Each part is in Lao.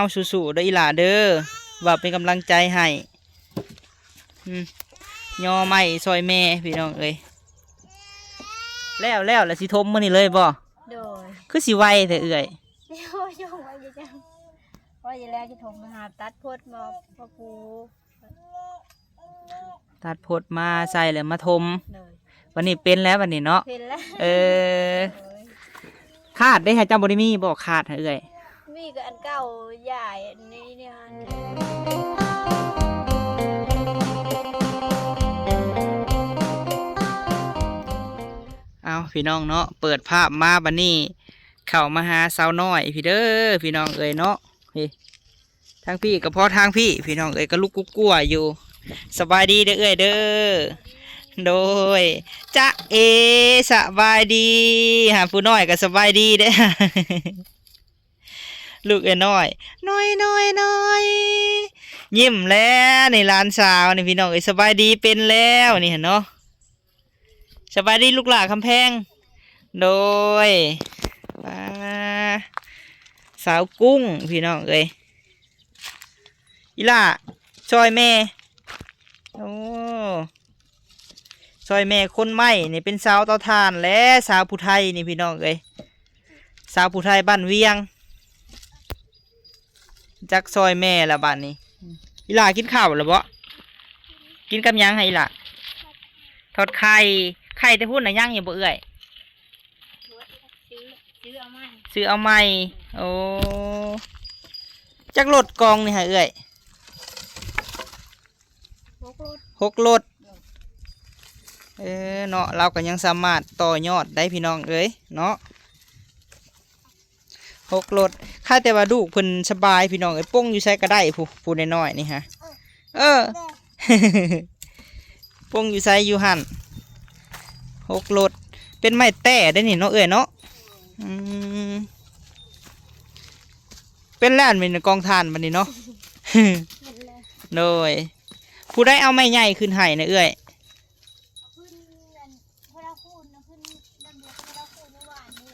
າ ສູ້ໆເດີອີ່ຫຼ້າເດີ ວ່າເປັນກຳລັງໃຈໃຫ້. ອືມ ຍໍໄມ້ຊ່ອຍແມ່ພີ່ນ້ອງເອີຍ. ແລ້ວ ແລ້ວລະຊິຖົມມື້ນີ້ເລີຍບໍ່? ໂດຍ. ຄືຊິໄວແທ້ເອື້ອຍ? ໂອ້ຍ ຍັງໄວຢູ່ຈັ່ງ ໄວຢູ່ແລ້ວ ຊິຖົມມາຫາຕັດພົດມາ ມາປູ. ຕັດພົດມາໃສ່ແລ້ວມາຖົມ. ໂດຍ. ບັດນີ້ເປັນແລ້ວບັດນີ້ເນາະ. ເປັນແລ້ວ. ເອີ. ໂດຍ. ຄາດເດ້ ໃຫ້ເຈົ້າບໍ່ໄດ້ມີບໍ່ ຄາດໃຫ້ເອື້ອຍ? ມີກໍອັນເກົ່າ ຢາຍອັນນີ້ນີ້ຫັ້ນ. ເອົາ ພີ່ນ້ອງເນາະ ເປີດພາບມາບັດນີ້ ເຂົ້າມາຫາສາວນ້ອຍພີ້ເດີ ພີ່ນ້ອງເອີຍເນາະ. ພີ້ ທາງພີ້ກໍພໍທາງພີ້ ພີ່ນ້ອງເອີຍ ກໍລຸກກຸກກົວຢູ່. ສະບາຍດີເດີເອື້ອຍເດີ. ໂດຍ. ຈະເອ ສະບາຍດີ. ຫາ ຜູ້ນ້ອຍກໍສະບາຍດີເດີ ລູກເອື້ອຍນ້ອຍ ນ້ອຍໆໆ ຍິ້ມແລ້ວນີ້ ຫຼານສາວນີ້ ພີ່ນ້ອງເອີຍ. ສະບາຍດີເປັນແລ້ວນີ້ຫັ້ນເນາະ. ສະບາຍດີລູກຫຼ້າຄຳແພງ. ໂດຍ. ປາ ສາວກຸ້ງ ພີ່ນ້ອງເອີຍ. ອີ່ຫຼ້າ ຊ່ອຍແມ່. ໂອ້ ຊ່ອຍແມ່ຂົນໄມ້ນີ້ ເປັນສາວເຕົາຖ່ານແຫຼະ ສາວຜູ້ໄທນີ້ ພີ່ນ້ອງເອີຍ. ສາວຜູ້ໄທບ້ານວຽງ. ຈັກຊ່ອຍແມ່ລະບາດນີ້. ອີ່ຫຼ້າກິນເຂົ້າລະບໍ່? ກິນກັບຫຍັງໃຫ້ອີ່ຫຼ້າ? ທອດໄຂ່. ໄຂ່ແຕ່ພຸ້ນນະ ຍັງຢູ່ບໍ່ເອື້ອຍ? ຊື້ ຊື້ເອົາໃໝ່. ຊື້ເອົາໃໝ່. ໂອ້ ຈັກລົດກອງນີ້ໃຫ້ເອື້ອຍ? ຫົກລົດ. ຫົກລົດ. ເອີ ເນາະ ລາວກໍຍັງສາມາດຕໍ່ຍອດໄດ້ ພີ່ນ້ອງເອີຍເນາະ. ຫົກລົດ. ຄາແຕ່ວ່າລູກເພິ່ນສະບາຍ ພີ່ນ້ອງເອີຍ ປົງຢູ່ໃສກໍໄດ້. ຜູ້ ຜູ້ນ້ອຍໆນີ້ຫະ ເອີ ປົງຢູ່ໃສຢູ່ຫັ້ນ. ຫົກລົດ. ເປັນໄມ້ແຕ້ເດ້ນີ້ເນາະເອື້ອຍເນາະ. ອືມ ເປັນແລ້ວແມ່ນກອງຖ່ານບັດນີ້ເນາະ. ໂດຍ. ຜູ້ໃດເອົາໄມ້ໃຫຍ່ຂຶ້ນໃຫ້ນະເອື້ອຍ?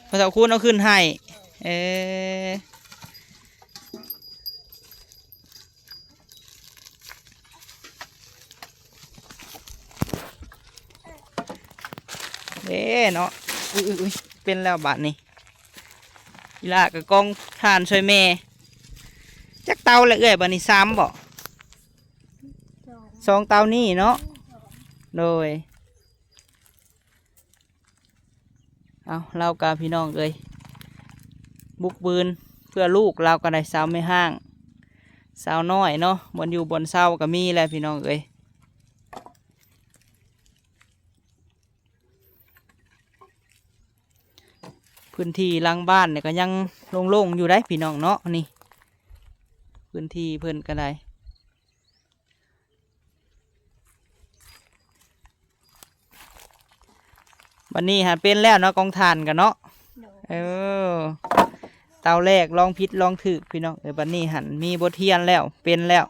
ພໍ່ເຖົ້າຄູນເອົາຂຶ້ນໃຫ້. ເອີ ເດ້ເນາະ. ອຸ້ຍໆໆ ເປັນແລ້ວບາດນີ້. ອີ່ຫຼ້າກໍກອງຖ່ານຊ່ວຍແມ່. ຈັກເຕົາລະເອື້ອຍບາດນີ້? ສາມບໍ່? ສອງ ສອງເຕົານີ້ເນາະ. ໂດຍ. ເອົາ ລາວກະ ພີ່ນ້ອງເອີຍ ບຸກບືນເພື່ອລູກ. ລາວກະໄດ້ສາວແມ່ຮ້າງ ສາວນ້ອຍເນາະ. ບ່ອນຢູ່ບ່ອນເຊົາກະມີແຫຼະ ພີ່ນ້ອງເອີຍ. ພື້ນທີ່ຫຼັງບ້ານນີ້ກະຍັງໂລ່ງໆຢູ່ໄດ໋ ພີ່ນ້ອງເນາະ. ນີ້ ພື້ນທີ່ເພິ່ນກະໄດ້. ບັດນີ້ຫາເປັນແລ້ວເນາະ ກອງຖ່ານກະເນາະ. ໂດຍ. ເອີ ເຕົາແລກລອງຜິດລອງຖືກ ພີ່ນ້ອງເອີຍ. ບັດນີ້ຫັ້ນມີບົດຮຽນແລ້ວ ເປັນແລ້ວ.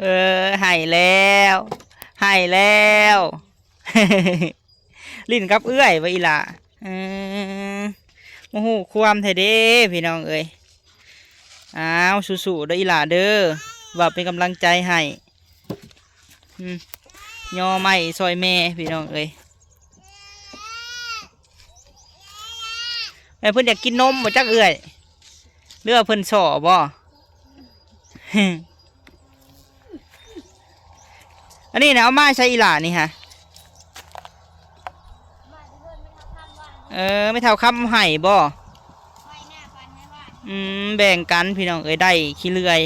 ເອີ ໃຫ້ແລ້ວ ໃຫ້ແລ້ວ. ຫຼິ້ນກັບເອື້ອຍວ່າອີ່ຫຼ້າ. ເອີ ບໍ່ຮູ້ຄວາມແທ້ເດ້ ພີ່ນ້ອງເອີຍ. ອ້າວ ສູ້ໆເດີອີ່ຫຼ້າເດີ ວ່າເປັນກຳລັງໃຈໃຫ້. ອືມ ຍໍໄມ້ຊ່ອຍແມ່ ພີ່ນ້ອງເອີຍ. ແມ່ເພິ່ນຢາກກິນນົມບໍ່ຈັກເອື້ອຍ ຫຼືວ່າເພິ່ນສໍ້ບໍ່? ອັນນີ້ນະ ເອົາມາໃສ່ອີ່ຫຼ້ານີ້ຫະ? ເອີ ແມ່ເຖົ້າຄຳໃຫ້ບໍ່? ອືມ ແບ່ງກັນ ພີ່ນ້ອງເອີຍ. ໄດ້ຂີ້ເລື່ອຍ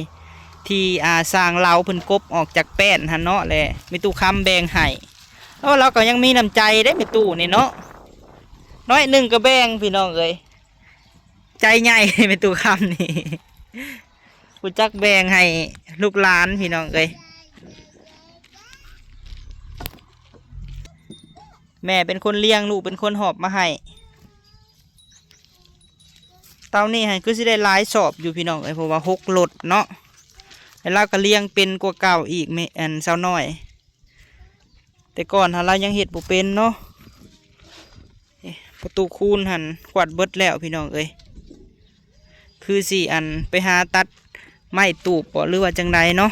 ທີ່ ອ່າ ຊ່າງລາວເພິ່ນກົບອອກຈາກແປ້ນຫັ້ນເນາະ ແລະ ແມ່ຕູ້ຄຳແບ່ງໃຫ້. ໂອ້ ລາວກໍຍັງມີນ້ຳໃຈເດ້ ແມ່ຕູ້ນີ້ເນາະ. ໜ້ອຍໜຶ່ງກໍແບ່ງ ພີ່ນ້ອງເອີຍ. ໃຈໃຫຍ່ ແມ່ຕູ້ຄຳນີ້ ຮູ້ຈັກແບ່ງໃຫ້ລູກຫຼານ ພີ່ນ້ອງເອີຍ. ແມ່ເປັນຄົນລ້ຽງ ລູກເປັນຄົນຫອບມາໃຫ້. ເຕົານີ້ຫັ້ນຄືຊິໄດ້ຫຼາຍສອບຢູ່ ພີ່ນ້ອງເອີຍ ເພາະວ່າຫົກລົດເນາະ. ແລ້ວລາວກໍລ້ຽງເປັນກວ່າເກົ່າອີກ ແມ່ ອັນ ສາວນ້ອຍ. ແຕ່ກ່ອນຫັ້ນລາວຍັງເຮັດບໍ່ເປັນເນາະ. ເອີ ປະຕູຄູນຫັ້ນກວາດເບິດແລ້ວພີ່ນ້ອງເອີຍ. ຄືຊິອັນໄປຫາຕັດໄມ້ຕູບບໍ່ ຫຼືວ່າຈັ່ງໃດເນາະ.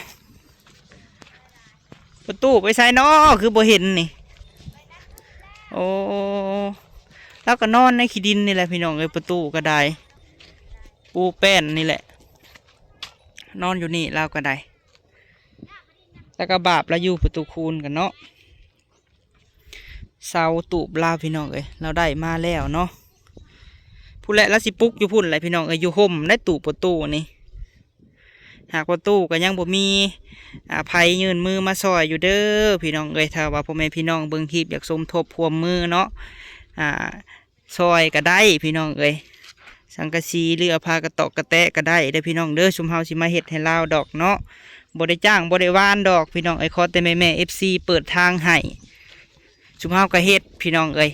ປະຕູໄປໃສນໍ ຄືບໍ່ເຫັນນີ້? ໂອ້ ລາວກໍນອນໃນຂີ້ດິນນີ້ແຫຼະພີ່ນ້ອງເອີຍ. ປະຕູກໍໄດ້ ປູແປ້ນນີ້ແຫຼະ ນອນຢູ່ນີ້ລາວກໍໄດ້. ແລ້ວກໍບາບລາວຢູ່ປະຕູຄູນກັນເນາະ. ເສົາຕູບລາວພີ່ນ້ອງເອີຍ ລາວໄດ້ມາແລ້ວເນາະ. ພຸ້ນແຫຼະ ລາວຊິປຸກຢູ່ພຸ້ນແຫຼະພີ່ນ້ອງເອີຍ ຢູ່ຮົ່ມໄດ້ຕູບປະຕູນີ້. ຫາກປະຕູກໍຍັງບໍ່ມີ ອ່າ ໃຜຍື່ນມືມາຊ່ອຍຢູ່ເດີພີ່ນ້ອງເອີຍ. ຖ້າວ່າພໍ່ແມ່ພີ່ນ້ອງເບິ່ງຄລິບຢາກສົມທົບຮ່ວມມືເນາະ ອ່າ ຊ່ອຍກໍໄດ້ພີ່ນ້ອງເອີຍ. ສັງກະສີ ຫຼື ເອົາຜ້າກະຕອກກະແຕະກໍໄດ້ເດີພີ່ນ້ອງເດີ. ຊຸມເຮົາຊິມາເຮັດໃຫ້ລາວດອກເນາະ ບໍ່ໄດ້ຈ້າງບໍ່ໄດ້ວານດອກພີ່ນ້ອງເອີຍ. ຂໍແຕ່ແມ່ໆ ເອັຟຊີ ເປີດທາງໃຫ້ ຊຸມເຮົາກໍເຮັດພີ່ນ້ອງເອີຍ.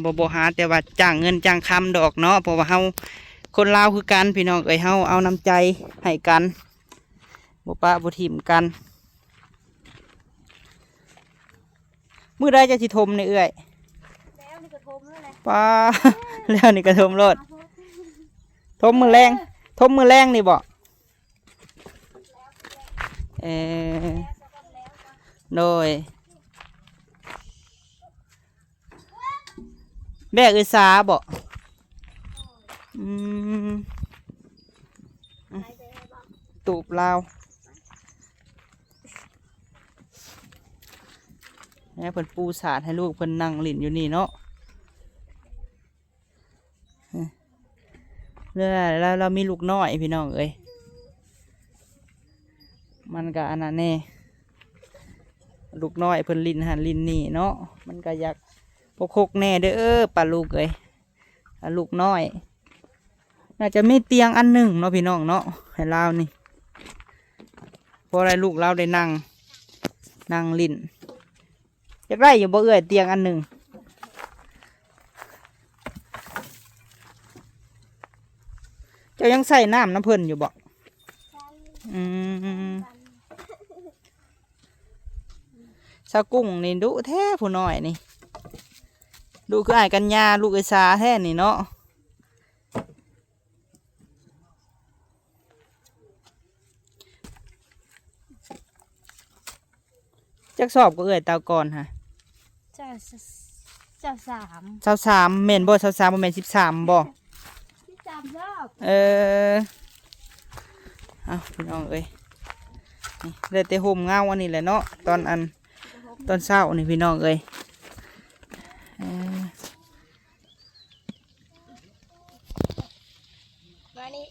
ບໍ່ ບໍ່ຫາແຕ່ວ່າຈ້າງເງິນຈ້າງຄຳດອກເນາະ ເພາະວ່າເຮົາຄົນລາວຄືກັນພີ່ນ້ອງເອີຍ. ເຮົາເອົານ້ຳໃຈໃຫ້ກັນ ບໍ່ປະບໍ່ຖິ້ມກັນ. ມື້ໃດເຈົ້າຊິຖົມນີ້ເອື້ອຍ? ແລ້ວນີ້ກໍຖົມແລ້ວແຫຼະ. ປ້າ ແລ້ວນີ້ກໍຖົມໂລດ. ຖົມມື້ແລງ ຖົມມື້ແລງນີ້ບໍ? ເອີ ໂດຍ ແບກເອື້ອຍສາບໍ? ອືມ ຕູບລາວ ແລ້ວເພິ່ນປູສາດໃຫ້ລູກເພິ່ນນັ່ງຫຼິ້ນຢູ່ນີ້ເນາະ. ເອີ ລາວ ລາວມີລູກນ້ອຍພີ່ນ້ອງເອີຍ ມັນກະອັນນັ້ນແດ່ ລູກນ້ອຍເພິ່ນຫຼິ້ນຫັ້ນຫຼິ້ນນີ້ເນາະ ມັນກະຢາກຫົກໆແດ່ເດີປ້າລູກເອີຍ. ອ່າ ລູກນ້ອຍ ໜ້າຈະມີຕຽງອັນໜຶ່ງເນາະພີ່ນ້ອງເນາະ ໃຫ້ລາວນີ້ ພໍໄດ້ລູກລາວໄດ້ນັ່ງ ນັ່ງຫຼິ້ນ. ຢາກໄດ້ຢູ່ບໍ່ເອື້ອຍ ຕຽງອັນໜຶ່ງ? ເຈົ້າຍັງໃສ່ນ້ຳນຳເພິ່ນຢູ່ບໍ່? ອືມ ສາວກຸ້ງນີ້ດຸແທ້ຜູ້ນ້ອຍນີ້ ດຸຄືອ້າຍກັນຍາ ລູກເອື້ອຍສາແທ້ນີ້ເນາະ. ຈັກສອບກໍເອື້ອຍ ຕາວກ່ອນຫະ? ຊາວ ຊາວສາມ ຊາວສາມ ແມ່ນບໍ່? ຊາວສາມ ບໍ່ແມ່ນສິບສາມບໍ່? ສິບສາມສອບ. ເອີ ເອົາ ພີ່ນ້ອງເອີຍ ນີ້ໄດ້ແຕ່ຮົ່ມເງົາອັນນີ້ແຫຼະເນາະ ຕອນອັນ ຕອນເຊົ້ານີ້ພີ່ນ້ອງເອີຍ ເອີ. ມານີ້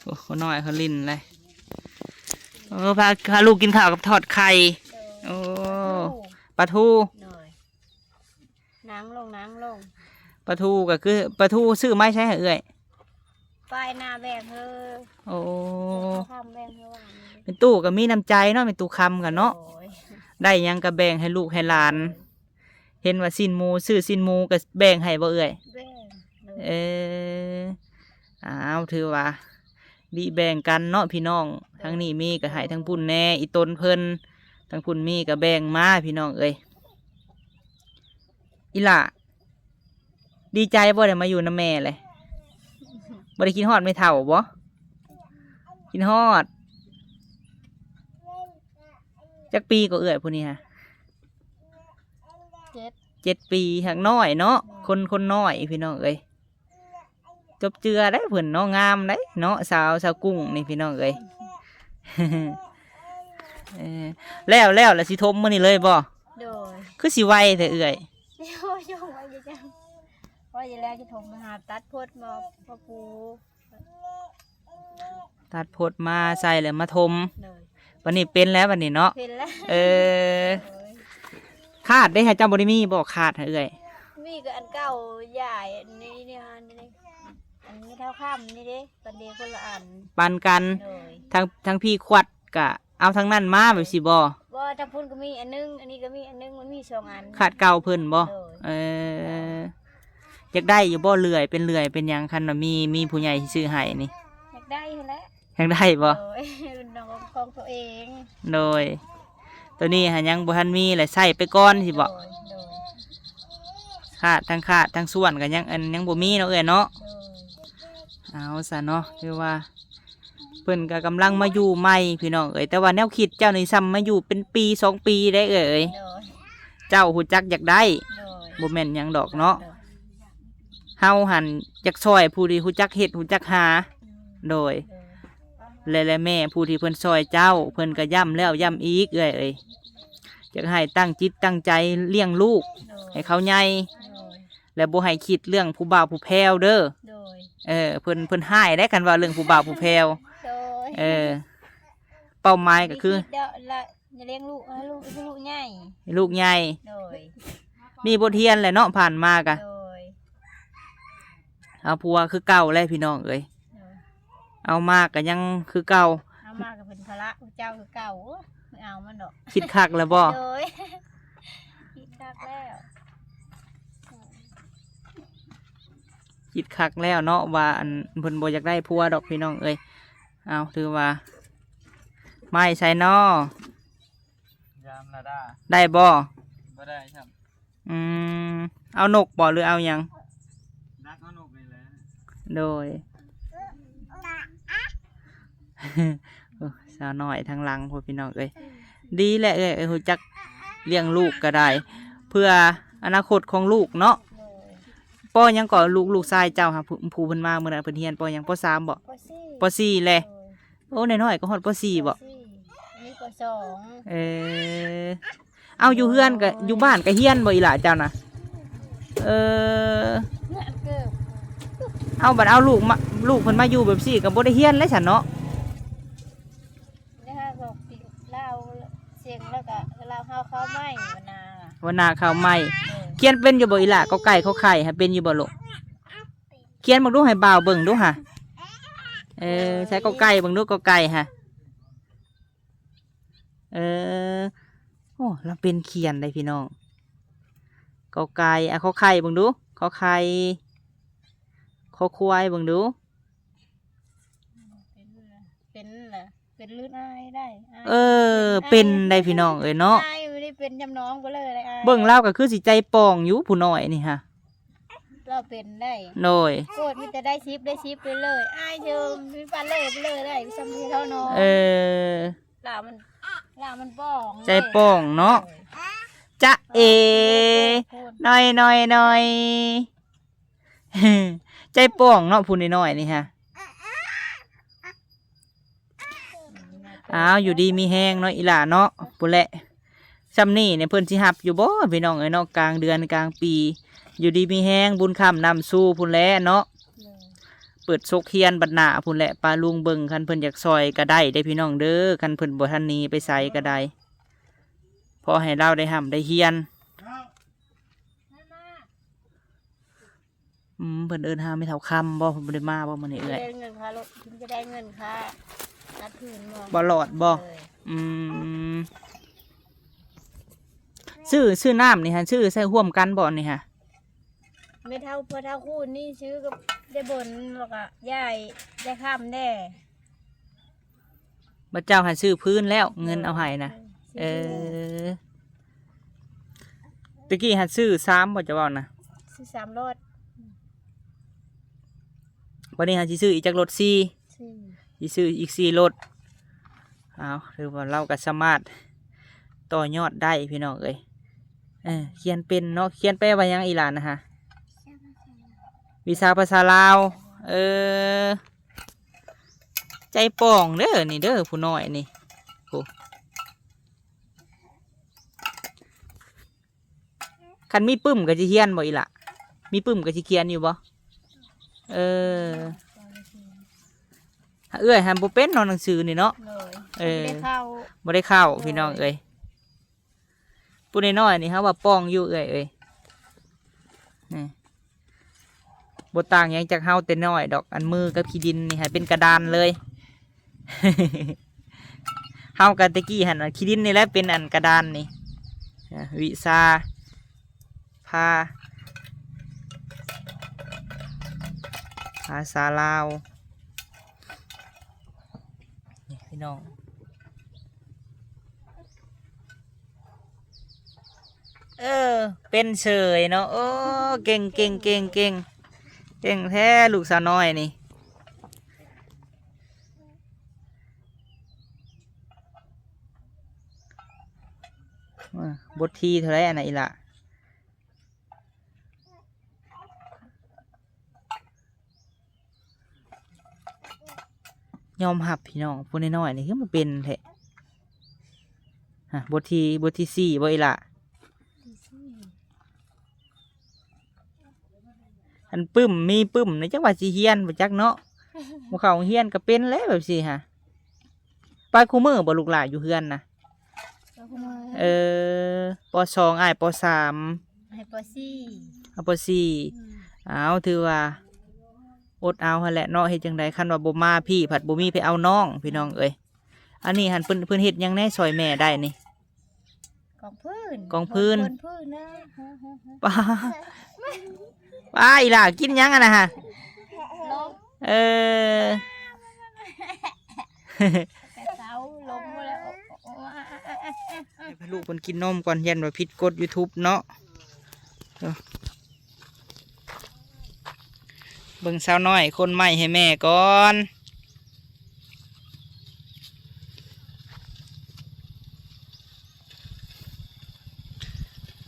ໂອ້ ຄົນນ້ອຍເຂົາຫຼິ້ນເລີຍ. ເອີ ພາ ພາລູກກິນເຂົ້າກັບທອດໄຂ່. ໂອ້ ປາທູ ໂດຍ ນັ່ງລົງ ນັ່ງລົງ. ປາທູກໍຄື ປາທູຊື້ມາໃສໃຫ້ເອື້ອຍ? ປາຍນາແບ່ງເຮີ. ໂອ້ ເຂົາຄຳແບ່ງເຮີວ່ານີ້ ແມ່ຕູ້ກໍມີນ້ຳໃຈເນາະ ແມ່ຕູ້ຄຳກໍເນາະ. ໂດຍ ໄດ້ຫຍັງກໍແບ່ງໃຫ້ລູກໃຫ້ຫຼານ. ໂດຍ ເຫັນວ່າຊີ້ນໝູ ຊື້ຊີ້ນໝູກໍແບ່ງໃຫ້ບໍ່ເອື້ອຍ? ແບ່ງ ໂດຍ ເອີ ອ້າວ ຖືວ່າ ແບ່ງກັນເນາະພີ່ນ້ອງ ໂດຍ ທາງນີ້ມີກໍໃຫ້ທາງພຸ້ນແດ່ ອີ່ຕົນເພິ່ນ ທາງພຸ້ນມີກໍແບ່ງມາພີ່ນ້ອງເອີຍ. ອີ່ຫຼ້າ ດີໃຈບໍ່ໄດ້ມາຢູ່ນຳແມ່ເລີຍ? ບໍ່ໄດ້ຄິດຮອດແມ່ເຖົ້າບໍ່? ຄິດຮອດ. ຈັກປີກໍເອື້ອຍຜູ້ນີ້ຫະ? ເຈັດ ເຈັດປີ ຫາກນ້ອຍເນາະ ແມ່ນ ຄົນ ຄົນນ້ອຍພີ່ນ້ອງເອີຍ. ຈົບເຈືອໄດ໋ເພິ່ນເນາະ ງາມໄດ໋ເນາະ ສາວ ສາວກຸ້ງນີ້ພີ່ນ້ອງເອີຍ. ເອີ ແລ້ວ ແລ້ວລະຊິຖົມມື້ນີ້ເລີຍບໍ່? ໂດຍ ຄືຊິໄວແທ້ເອື້ອຍ? ໂອ້ຍ ໄວຢູ່ຈັງ ໄວຢູ່ແລ້ວ ຊິຖົມ ຫາຕັດພົດມາ ມາປູ ຕັດພົດມາໃສ່ແລ້ວມາຖົມ. ໂດຍ ບັດນີ້ເປັນແລ້ວບັດນີ້ເນາະ. ເປັນແລ້ວ ເອີ ໂດຍ ຄາດເດ້ ໃຫ້ເຈົ້າບໍ່ໄດ້ມີບໍ່ ຄາດໃຫ້ເອື້ອຍ? ມີກໍອັນເກົ່າ ຢາຍອັນນີ້ ນີ້ ອັນນີ້ ອັນນີ້ເທົ່າຄຳນີ້ເດ້ ປັນເດຄົນລະອັນ ປັນກັນ. ໂດຍ ທາງ ທາງພີ່ຂວັດກະ ເອົາທາງນັ້ນມາແບບຊີ້ບໍ່? ບໍ່ ທາງພຸ້ນກໍມີອັນໜຶ່ງ ອັນນີ້ກໍມີອັນໜຶ່ງ ມັນມີສອງອັນ. ຄາດເກົ່າເພິ່ນບໍ່? ໂດຍ ເອີ ຢາກໄດ້ຢູ່ບໍ່ເລື່ອຍ ເປັນເລື່ອຍເປັນຫຍັງ ຄັນວ່າມີ ມີຜູ້ໃຫຍ່ຊິຊື້ໃຫ້ນີ້? ຢາກໄດ້ຫັ້ນແຫຼະ. ຢາກໄດ້ບໍ່? ໂດຍ ເປັນຂອງ ຂອງຕົວເອງ. ໂດຍ ໂຕນີ້ຫາຍັງບໍ່ທັນມີ ແລະໃຊ້ໄປກ່ອນຊິເບາະ? ໂດຍ ໂດຍ ຂາດ ທັງຂາດທັງສ່ວນກໍຍັງ ອັນ ຍັງບໍ່ມີເນາະເອື້ອຍເນາະ. ໂດຍ ເອົາຊະເນາະ ຄືວ່າ ເພິ່ນກໍກຳລັງມາຢູ່ໃໝ່ພີ່ນ້ອງເອີຍ, ແຕ່ວ່າແນວຄິດເຈົ້ານີ້ຊ່ຳມາຢູ່ເປັນປີສອງປີໄດ໋ເອື້ອຍເອີຍ. ໂດຍ ເຈົ້າຮູ້ຈັກຢາກໄດ້ ໂດຍ ບໍ່ແມ່ນຫຍັງດອກເນາະ. ໂດຍ ເຮົາຫັ້ນຢາກຊ່ອຍຜູ້ທີ່ຮູ້ຈັກເຮັດຮູ້ຈັກຫາ. ໂດຍ ໂດຍ ແລະ ແລະແມ່ຜູ້ທີ່ເພິ່ນຊ່ອຍເຈົ້າ ເພິ່ນກໍຢ້ຳແລ້ວຢ້ຳອີກເອື້ອຍເອີຍ, ຢາກໃຫ້ຕັ້ງຈິດຕັ້ງໃຈລ້ຽງລູກ ໂດຍ ໃຫ້ເຂົາໃຫຍ່. ໂດຍ ແລະບໍ່ໃຫ້ຄິດເລື່ອງຜູ້ບ່າວຜູ້ແພ້ວເດີ. ໂດຍ ເອີ ເພິ່ນ ເພິ່ນຮ້າຍໄດ໋ ຄັນເວົ້າເລື່ອງຜູ້ບ່າວຜູ້ແພ້ວ. ໂດຍ ເອີ ເປົ້າໝາຍກໍຄື ຄິດແລ້ວລະ ຢ່າລ້ຽງລູກ ໃຫ້ລູກ ໃຫ້ລູກໃຫຍ່ ໃຫ້ລູກໃຫຍ່. ໂດຍ ມີບົດຮຽນແຫຼະເນາະ ຜ່ານມາກະ. ໂດຍ ເອົາຜົວຄືເກົ່າແຫຼະພີ່ນ້ອງເອີຍ. ໂດຍ ເອົາມາກະຍັງຄືເກົ່າ ເອົາມາກະເປັນພາລະເຈົ້າຄືເກົ່າ. ໂອ້ຍ ບໍ່ເອົາມັນດອກ. ຄິດຄັກແລ້ວບໍ່? ໂດຍ ຄິດຄັກແລ້ວ ຄິດຄັກແລ້ວເນາະ ວ່າອັນ ເພິ່ນບໍ່ຢາກໄດ້ຜົວດອກພີ່ນ້ອງເອີຍ. ເອົາ ຖືວ່າ ໄມ້ໃສ່ນໍ ຍາມລະດາ ໄດ້ບໍ່? ບໍ່ໄດ້ຊ້ຳ. ອືມ ເອົານົກບໍ່ ຫຼືເອົາຫຍັງ? ດັກເອົານົກນີ້ແຫຼະ. ໂດຍ ໂອ້ ສາວນ້ອຍທາງຫຼັງພຸ້ນພີ່ນ້ອງເອີຍ. ດີແຫຼະເອື້ອຍ ເອື້ອຍຮູ້ຈັກລ້ຽງລູກກໍໄດ້ ເພື່ອອະນາຄົດຂອງລູກເນາະ. ໂດຍ ປໍຫຍັງກໍ ລູກ ລູກຊາຍເຈົ້າຫາ ຜູ້ ຜູ້ເພິ່ນມາມື້ນັ້ນ ເພິ່ນຮຽນປໍຫຍັງ? ປໍສາມບໍ? ປໍສີ່ ປໍສີ່ແຫຼະ. ໂດຍ ໂອ້ ນ້ອຍໆກໍຮອດປໍສີ່ບໍ? ປໍສີ່ ອັນນີ້ປໍສອງ. ເອີ ເອົາ ຢູ່ເຮືອນກໍ ຢູ່ບ້ານກໍຮຽນບໍອີ່ຫຼ້າເຈົ້ານະ? ເອີ ເອົາ ບັດເອົາລູກມາ ລູກເພິ່ນມາຢູ່ແບບຊີ້ກໍບໍ່ໄດ້ຮຽນແລ້ວຊັ້ນເນາະ. ແລ້ວກໍລາວເສັງ ແລ້ວກໍລາວເຮົາເຂົ້າໃໝ່ ວັນໜ້າ ວັນໜ້າເຂົ້າໃໝ່. ເອີ ຂຽນເປັນຢູ່ບໍ່ອີ່ຫຼ້າ? ກໍໄກ່ ຂໍໄຂ່ ຫາເປັນຢູ່ບໍ່ລູກ? ຂຽນເບິ່ງດູ ໃຫ້ບ່າວເບິ່ງດູຫາ. ເອີ ໃສ່ກໍໄກ່ເບິ່ງດູ ກໍໄກ່ຫາ. ເອີ ໂອ້ ລາວເປັນຂຽນໄດ໋ພີ່ນ້ອງ. ກໍໄກ່ ອ່ະ ຂໍໄຂ່ເບິ່ງດູ ຂໍໄຂ່ ຂໍຄວາຍເບິ່ງດູ. ເປັນລະ ເປັນລະ ເປັນລື່ນອາຍໄດ໋ ອາຍ. ເອີ ເປັນໄດ໋ພີ່ນ້ອງເອີຍເນາະ. ອາຍບໍ່ໄດ້ເປັນຈຳນອງໄປເລີຍ ອາຍ. ເບິ່ງລາວກໍຄືຊິໃຈປ່ອງຢູ່ ຜູ້ນ້ອຍນີ້ຫາ. ລາວເປັນໄດ໋. ໂດຍ ໂກດມີແຕ່ໄດ້ສິບ ໄດ້ສິບໄປເລີຍ ອາຍເຊີ ມີປານເລີໄປເລີຍໄດ໋ ຊ່ຳທີ່ເຮົາເນາະ. ເອີ ລາວມັນ ລາວມັນປ່ອງ ໃຈປ່ອງເນາະ. ໂດຍ ຈະເອ ໂອ້ຍ ນ້ອຍໆໆ ໃຈປ່ອງເນາະ ຜູ້ນ້ອຍໆນີ້ຫາ. ອ້າວ ຢູ່ດີມີແຮງເນາະອີ່ຫຼ້າເນາະ. ພຸ້ນແຫຼະ ຊ່ຳນີ້ນີ້ເພິ່ນຊິຮັບຢູ່ບໍ່ພີ່ນ້ອງເອີຍເນາະ? ກາງເດືອນກາງປີ ຢູ່ດີມີແຮງ ບຸນຄ້ຳນຳສູ່ພຸ້ນແຫຼະເນາະ. ໂດຍ ເປີດສົກຮຽນບັດໜ້າພຸ້ນແຫຼະ ປ້າລຸງເບິ່ງ ຄັນເພິ່ນຢາກຊ່ອຍກໍໄດ້ເດ້ພີ່ນ້ອງເດີ ຄັນເພິ່ນບໍ່ທັນໜີໄປໃສກໍໄດ້ ພໍໃຫ້ລາວໄດ້ຮ່ຳໄດ້ຮຽນ. ອືມ ເພິ່ນເອີ້ນຫາແມ່ເຖົ້າຄຳບໍ່? ເພິ່ນບໍ່ໄດ້ມາບໍ່ມື້ນີ້ເອື້ອຍ? ໄດ້ເງິນຄ່າລົດ ເພິ່ນຈະໄດ້ເງິນຄ່າຕັດພື້ນບໍ່? ບໍ່ລອດບໍ່? ເອີ ອືມ ຊື້ ຊື້ນ້ຳນີ້ຫາ ຊື້ໃສ່ຮ່ວມກັນບໍ່ນີ້ຫາ? ແມ່ເຖົ້າ ພໍ່ເຖົ້າຄູນນີ້ຊື້ກັບຍາຍບົນ ແລ້ວກໍຍາຍ ຍາຍຄຳແດ່. ບັດເຈົ້າຫັ້ນຊື້ພື້ນແລ້ວ ເງິນເອົາໃຫ້ນະ. ເອີ ເອີ ຕະກີ້ຫັ້ນຊື້ສາມບໍ່ ເຈົ້າເວົ້ານະ? ຊື້ສາມລົດ. ບັດນີ້ຫັ້ນຊິຊື້ອີກຈັກລົດ? ສີ່ ສີ່ ຊິຊື້ອີກສີ່ລົດ. ເອົາ ຖືວ່າລາວກໍສາມາດຕໍ່ຍອດໄດ້ພີ່ນ້ອງເອີຍ. ເອີ ຂຽນເປັນເນາະ. ຂຽນແປວ່າຫຍັງອີ່ຫຼ້ານະຫາ? ວິຊາພາສາລາວ. ເອີ ໃຈປ່ອງເດີນີ້ເດີ ຜູ້ນ້ອຍນີ້. ໂອ້ ຄັນມີປຶ້ມກໍຊິຮຽນບໍ່ອີ່ຫຼ້າ? ມີປຶ້ມກໍຊິຂຽນຢູ່ບໍ່? ເອີ ເອື້ອຍຫັ້ນບໍ່ເປັນເນາະ ໜັງສືນີ້ເນາະ. ໂດຍ ເອີ ບໍ່ໄດ້ເຂົ້າ ບໍ່ໄດ້ເຂົ້າ ໂດຍ ພີ່ນ້ອງເອີຍ. ຜູ້ນ້ອຍໆນີ້ເຮົາວ່າປ່ອງຢູ່ເອື້ອຍເອີຍ. ນີ້ ບໍ່ຕ່າງຫຍັງຈາກເຮົາແຕ່ນ້ອຍດອກ ອັນມືກັບຂີ້ດິນນີ້ໃຫ້ເປັນກະດານເລີຍ. ເຮົາກໍແຕ່ກີ້ຫັ້ນ ຂີ້ດິນນີ້ແຫຼະເປັນອັນກະດານນີ້. ອ່າ ວິຊາພາ ພາສາລາວ ນີ້ພີ່ນ້ອງ. ເອີ ເປັນເສີຍເນາະ. ໂອ້ ເກັ່ງ ເກັ່ງ ເກັ່ງ ເກັ່ງ ເກັ່ງແທ້ລູກສາວນ້ອຍນີ້. ອ່າ ບົດທີເທົ່າໃດອັນນະອີ່ຫຼ້າ? ຍອມຮັບພີ່ນ້ອງ ຜູ້ນ້ອຍໆນີ້ຄືມາເປັນແທ້. ຮະ ບົດທີ ບົດທີສີ່ບໍ່ອີ່ຫຼ້າ? ອັນປຶ້ມ ມີປຶ້ມນີ້ ຈັກວ່າຊິຮຽນບໍ່ຈັກເນາະ. ບໍ່ເຂົ້າໂຮງຮຽນກໍເປັນແຫຼະແບບຊີ້ຫະ. ໄປຄູ່ມື້ບໍ່ລູກຫຼ້າຢູ່ເຮືອນນະ? ໄປຄູ່ມື້. ເອີ ປໍສອງ ອ້າຍປໍສາມ ອ້າຍປໍສີ່ ອ້າຍປໍສີ່. ອືມ ອ້າວ ຖືວ່າອົດເອົາຫັ້ນແຫຼະເນາະ. ເຮັດຈັ່ງໃດ ຄັນວ່າບໍ່ມາພີ້ ພັດບໍ່ມີໃຜເອົານ້ອງ ພີ່ນ້ອງເອີຍ. ອັນນີ້ຫັ້ນ ເພິ່ນ ເພິ່ນເຮັດຫຍັງແດ່ຊ່ອຍແມ່ໄດ້ນີ້? ກອງຟືນ ກອງຟືນ ກອງຟືນນະ. ປ້າ ປ້າ ອີ່ຫຼ້າກິນຫຍັງອັນນະຫະ? ລົມ. ເອີ ແຕ່ເຊົ້າລົມແລ້ວ. ໃຫ້ລູກເພິ່ນກິນນົມກ່ອນ ຢ້ານວ່າຜິດກົດ YouTube ເນາະ. ເອີ ເບິ່ງສາວນ້ອຍຄົນໃໝ່ໃຫ້ແມ່ກ່ອນ.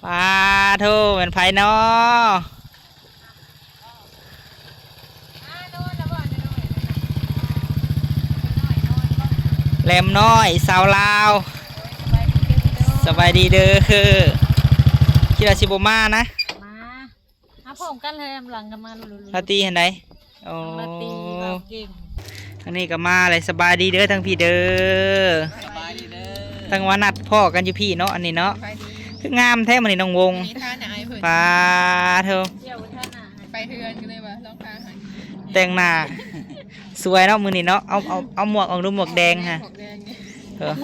ປາໂທ ແມ່ນໃຜນໍ? ແຫຼມນ້ອຍ ສາວລາວ. ສະບາຍດີເດີ. ຄິດວ່າຊິບໍ່ມານະ. ມາ ມາພ້ອມກັນແຫຼມ ຫຼັງກັນມາລຸໆໆ. ລາຕີຫັ້ນໃດ? ໂອ້ ລາຕີເວົ້າເກັ່ງ. ທາງນີ້ກໍມາເລີຍ. ສະບາຍດີເດີ ທາງພີ້ເດີ. ສະບາຍດີເດີ. ທາງວ່ານັດພໍ້ກັນຢູ່ພີ້ເນາະ ອັນນີ້ເນາະ. ສະບາຍດີ. ຄືງາມແທ້ມື້ນີ້ນ້ອງວົງ. ນີ້ທາໜ້າໃຫ້ເພິ່ນ. ປາໂທ ທ່ານະ ໄປເຮືອນກໍເລີຍວ່າລອງທາໃຫ້. ແຕ່ງໜ້າສວຍເນາະມື້ນີ້ເນາະ. ເອົາ ເອົາ ເອົາໝວກອອກດູ ໝວກແດງຫະ. ໝວກແດງ. ເອີ ງາ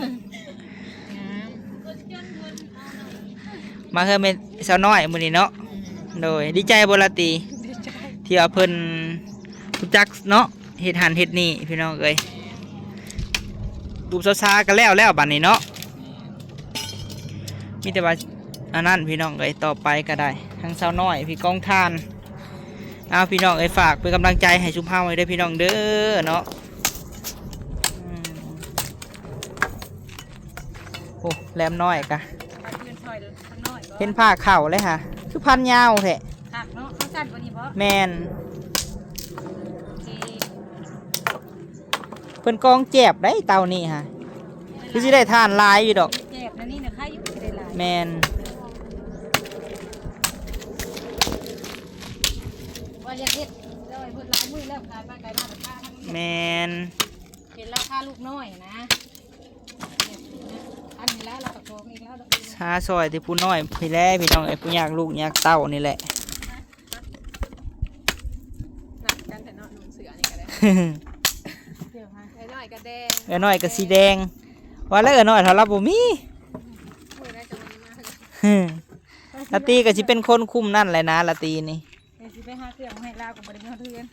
ມ. ມາເຮືອນແມ່ສາວນ້ອຍມື້ນີ້ເນາະ. ອືມ ໂດຍ ດີໃຈບໍ່ລາຕີ? ດີໃຈ ທີ່ວ່າເພິ່ນຮູ້ຈັກເນາະ ເຮັດຫັ້ນເຮັດນີ້ພີ່ນ້ອງເອີຍ. ຮູບຊາວຊາກໍແລ້ວແລ້ວບັດນີ້ເນາະ. ມີແຕ່ວ່າອັນນັ້ນພີ່ນ້ອງເອີຍ. ຕໍ່ໄປກໍໄດ້ ທາງສາວນ້ອຍ ພີ່ກອງທ່ານ. ເອົາ ພີ່ນ້ອງເອີຍ ຝາກເປັນກຳລັງໃຈໃຫ້ຊຸມເຮົາເດີພີ່ນ້ອງເດີເນາະ. ອືມ ໂອ້ ແຫຼມນ້ອຍກະ ເຫັນຜ້າເຂົ້າເລີຍຫະ ຄືພັນຍາວແທ້. ຄັກເນາະ ເຂົາສັ້ນກວ່ານີ້ບໍ່? ແມ່ນ. ໂອເຄ ເພິ່ນກອງແຈບໄດ໋ເຕົານີ້ຫະ. ຄືຊິໄດ້ຖ່ານຫຼາຍຢູ່ດອກ. ແຈບແນວນີ້ນະ ໃຄຢູ່ຊິໄດ້ຫຼາຍ. ແມ່ນ. ວ່າຢາກເຮັດ ເອີ ເພິ່ນຫຼາຍມື້ແລ້ວ ຂາຍໄປຂາຍມາກໍຂາຍ. ແມ່ນ. ເຫັນລາຄາລູກນ້ອຍນະ ອັນນີ້ລະ ລາວກໍໂກງອີກແລ້ວດອກ. ຫາຊ່ອຍແຕ່ຜູ້ນ້ອຍພີ້ແຫຼະ ພີ່ນ້ອງເອີຍ ຜູ້ຍາກລູກຍາກເຕົ້ານີ້ແຫຼະ. ນັດກັນແທ້ເນາະ ນຸ່ງເສື້ອນີ້ກໍໄດ້. ເອື້ອຍນ້ອຍກໍແດງ ເອື້ອຍນ້ອຍກໍສີແດງ. ວ່າແລ້ວເອື້ອຍນ້ອຍເຮົາລາວບໍ່ມີ. ມື້ໃດຈະບໍ່ໄດ້ມາ. ລາຕີກໍຊິເປັນຄົນຄຸມນັ້ນແຫຼະນະ ລາຕີນີ້. ເອີ ຊິໄປຫາເຄື່ອງມາໃຫ້ລາວກໍບໍ່ໄດ້ຮອດເຮືອນ.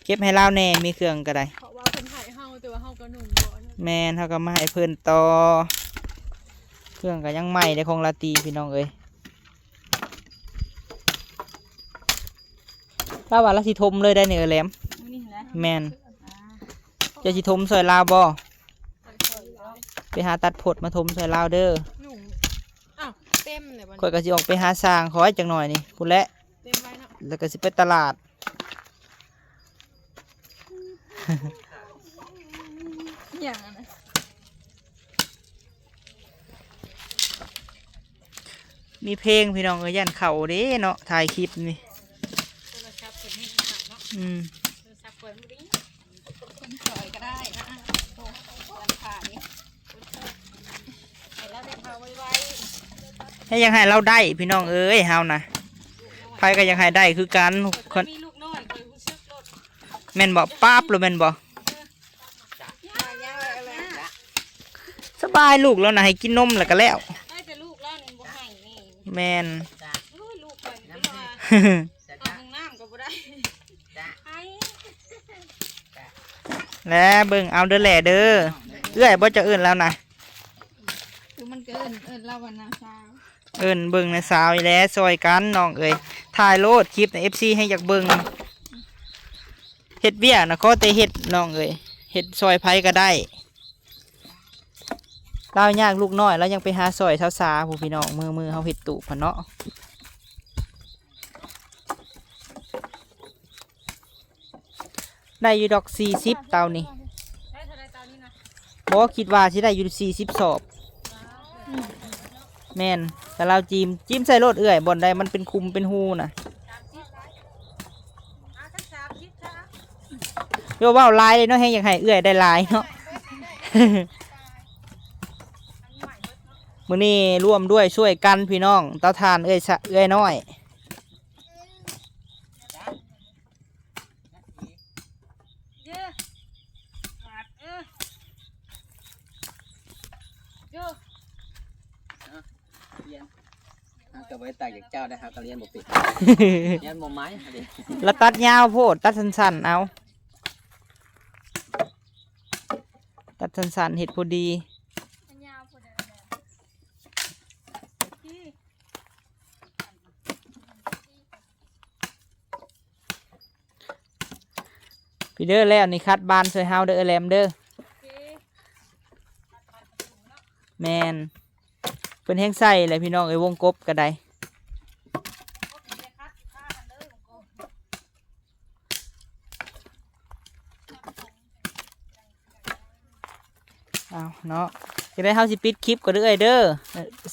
ເກັບໃຫ້ລາວແດ່ ມີເຄື່ອງກໍໄດ້. ເພາະວ່າເພິ່ນໃຫ້ເຮົາ ແຕ່ວ່າເຮົາກໍນຸ່ງບໍ່. ແມ່ນ ເຮົາກໍມາໃຫ້ເພິ່ນຕໍ່. ເຄື່ອງກໍຍັງໃໝ່ເດ້ຂອງລາຕີ ພີ່ນ້ອງເອີຍ. ລາວວ່າລາວຊິຖົມເລີຍໄດ໋ນີ້ ເອີ ແຫຼມ. ແມ່ນ. ເຈົ້າຊິຖົມຊ່ອຍລາວບໍ່? ໄປຫາຕັດພົດມາຖົມຊ່ອຍລາວເດີ. ນຸ່ງ ອ້າວ ເຕັມເລີຍບໍ່ນີ້? ຂ້ອຍກໍຊິອອກໄປຫາຊ່າງຂ້ອຍຈັກໜ່ອຍນີ້ພຸ້ນແຫຼະ. ເຕັມໄວ້ເນາະ ແລ້ວກໍຊິໄປຕະຫຼາດ. ອີຫຍັງອັນນັ້ນ? ມີເພງພີ່ນ້ອງເອີຍ ຢ້ານເຂົ້າເດ້ເນາະ ຖ່າຍຄລິບນີ້. ໂທລະສັບເພິ່ນເຮັດໃຫ້ເນາະ. ອືມ ໂທລະສັບເພິ່ນບໍ່ໄດ້. ຄົນຊ່ອຍກໍໄດ້ນະ ໂທລະສັບເພິ່ນຂາຍ. ໃຫ້ລາວໄດ້ເຂົ້າໄວໆ. ໃຫ້ ຢາກໃຫ້ລາວໄດ້ພີ່ນ້ອງເອີຍ ເຮົານະ ໃຜກໍຢາກໃຫ້ໄດ້ຄືກັນ. ຂ້ອຍມີລູກນ້ອຍ ຂ້ອຍຮູ້ສຶກໂລດ. ແມ່ນບໍ່? ປັບໂລດແມ່ນບໍ່? ສະບາຍ ລູກລາວນະ ໃຫ້ກິນນົມແລ້ວກໍແລ້ວ. ໃຫ້ແຕ່ລູກລາວນີ້ບໍ່ໃຫ້ນີ້. ແມ່ນ. ໂອ້ຍ ລູກຂ້ອຍນີ້ເປັນວ່າ ເຂົ້າຫ້ອງນ້ຳກໍບໍ່ໄດ້. ໃຫ້ ແລະ ເບິ່ງເອົາເດີແຫຼະເດີ. ເອື້ອຍບໍ່ ເຈົ້າເອີ້ນລາວນະ? ຄືມັນ ເອີ້ນ ເອີ້ນລາວວ່ານ້າສາວ ເອີ້ນເບິ່ງນ້າສາວນີ້ແຫຼະ ຊ່ອຍກັນນ້ອງເອີຍ ຖ່າຍໂລດຄລິບນະ ເອັຟຊີ ແຮງຢາກເບິ່ງ ເຮັດວຽກນະ ຂໍແຕ່ເຮັດນ້ອງເອີຍ ເຮັດຊ່ອຍໃຜກໍໄດ້ ລາວຍາກລູກນ້ອຍ ລາວຍັງໄປຫາຊ່ອຍສາວໆ ຜູ້ພີ່ນ້ອງ ມື້ ມື້ເຮົາເຮັດຕູບຫັ້ນເນາະ. ໄດ້ຢູ່ດອກສີ່ສິບເຕົານີ້ ບໍ່ ຄິດວ່າຊິໄດ້ຢູ່ສີ່ສິບສອບ ແມ່ນ ແຕ່ລາວຈີມ ຈີມໃສ່ໂລດເອື້ອຍ ບ່ອນໃດມັນເປັນຂຸມເປັນຮູນະ ໂຍ ເວົ້າຫຼາຍເນາະ ແຮງຢາກໃຫ້ເອື້ອຍໄດ້ຫຼາຍເນາະ ມື້ນີ້ຮ່ວມດ້ວຍຊ່ວຍກັນພີ່ນ້ອງ ເຕົາຖ່ານເອື້ອຍສະ ເອື້ອຍນ້ອຍ. ລະຕັດຍາວໂພດ ຕັດສັ້ນໆ ເອົາ ຕັດສັ້ນໆ ເຮັດພໍດີ. ພີ້ເດີ ແລ້ວນີ້ຂັດບານຊ່ວຍເຮົາເດີ ເອື້ອຍແຫຼມເດີ ແມ່ນ ເພິ່ນແຮງໃສ່ແຫຼະພີ່ນ້ອງເອີຍ ວົງກົບກໍໄດ້. ເອົາເນາະ ຈັ່ງໃດເຮົາຊິປິດຄລິບກ່ອນເດີເອື້ອຍເດີ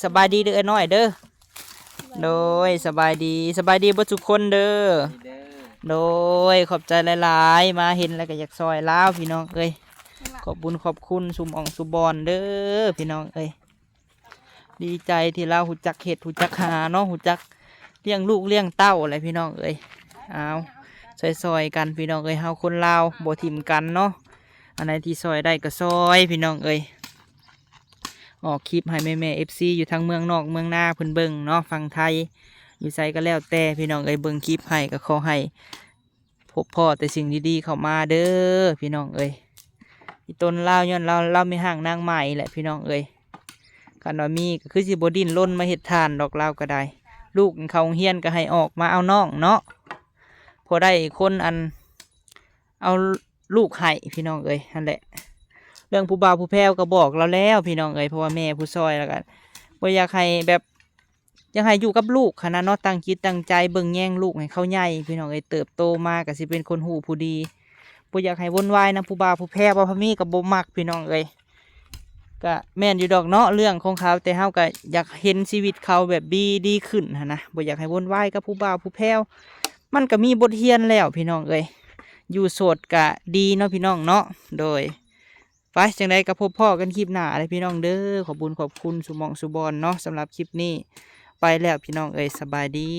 ສະບາຍດີເດີເອື້ອຍນ້ອຍເດີ ໂດຍ ສະບາຍດີ ສະບາຍດີເບິດທຸກຄົນເດີ ໂດຍ ຂອບໃຈຫຼາຍໆ ມາເຫັນແລ້ວກໍຢາກຊ່ອຍລາວພີ່ນ້ອງເອີຍ ຂອບບຸນຂອບຄຸນຊຸມອ່ອງຊຸບອນເດີພີ່ນ້ອງເອີຍ. ດີໃຈທີ່ລາວຮູ້ຈັກເຮັດ ຮູ້ຈັກຫາເນາະ ຮູ້ຈັກລ້ຽງລູກລ້ຽງເຕົ້າແຫຼະພີ່ນ້ອງເອີຍ ເອົາ ຊ່ອຍໆ ກັນພີ່ນ້ອງເອີຍ ເຮົາຄົນລາວບໍ່ຖິ້ມກັນເນາະ ອັນໃດທີ່ຊ່ອຍໄດ້ກໍຊ່ອຍພີ່ນ້ອງເອີຍ ອອກຄລິບໃຫ້ແມ່ໆ ເອັຟຊີ ຢູ່ທາງເມືອງນອກເມືອງນາເພິ່ນເບິ່ງເນາະ ຝັ່ງໄທ ຢູ່ໃສກໍແລ້ວແຕ່ພີ່ນ້ອງເອີຍ ເບິ່ງຄລິບໃຫ້ ກໍຂໍໃຫ້ ພົບພໍ້ແຕ່ສິ່ງດີໆເຂົ້າມາເດີພີ່ນ້ອງເອີຍ ອີ່ຕົນລາວ ຍ້ອນລາວ ລາວມີຮ່າງນາງໃໝ່ແຫຼະພີ່ນ້ອງເອີຍ ຄັນວ່າມີກໍຄືຊິບໍ່ດີ້ນລົນມາເຮັດທ່ານດອກ ລາວກໍໄດ້ ລູກເຂົ້າໂຮງຮຽນກໍໃຫ້ອອກມາເອົານ້ອງເນາະ ພໍໄດ້ຄົນອັນເອົາລູກໃຫ້ພີ່ນ້ອງເອີຍ ຫັ້ນແຫຼະ ເລື່ອງຜູ້ບ່າວຜູ້ແພ້ວກໍບອກລາວແລ້ວພີ່ນ້ອງເອີຍ ເພາະວ່າແມ່ຜູ້ຊ່ອຍ ແລ້ວກໍບໍ່ຢາກໃຫ້ແບບ ຢາກໃຫ້ຢູ່ກັບລູກຫັ້ນນະເນາະ ຕັ້ງຈິດຕັ້ງໃຈເບິ່ງແຍງລູກໃຫ້ເຂົາໃຫຍ່ພີ່ນ້ອງເອີຍ ເຕີບໂຕມາກໍຊິເປັນຄົນຮູ້ຜູ້ດີ ບໍ່ຢາກໃຫ້ວົນວາຍນຳຜູ້ບ່າວຜູ້ແພ້ວ ວ່າພະມີກໍບໍ່ມັກພີ່ນ້ອງເອີຍ ກະແມ່ນຢູ່ດອກເນາະ ເລື່ອງຂອງເຂົາ ແຕ່ເຮົາກໍຢາກເຫັນຊີວິດເຂົາແບບດີ ດີຂຶ້ນຫັ້ນນະ ບໍ່ຢາກໃຫ້ວຸ້ນວາຍກັບຜູ້ບ່າວຜູ້ແພ້ວ ມັນກໍມີບົດຮຽນແລ້ວພີ່ນ້ອງເອີຍ ຢູ່ໂສດກະດີເນາະພີ່ນ້ອງເນາະ ໂດຍ ໄປ ຈັ່ງໃດກໍພົບພໍ້ກັນຄລິບໜ້າເດີພີ່ນ້ອງເດີ ຂອບບຸນຂອບຄຸນສູ່ໝ່ອງສູ່ບ່ອນເນາະ ສຳລັບຄລິບນີ້ໄປແລ້ວພີ່ນ້ອງເອີຍ ສະບາຍດີ.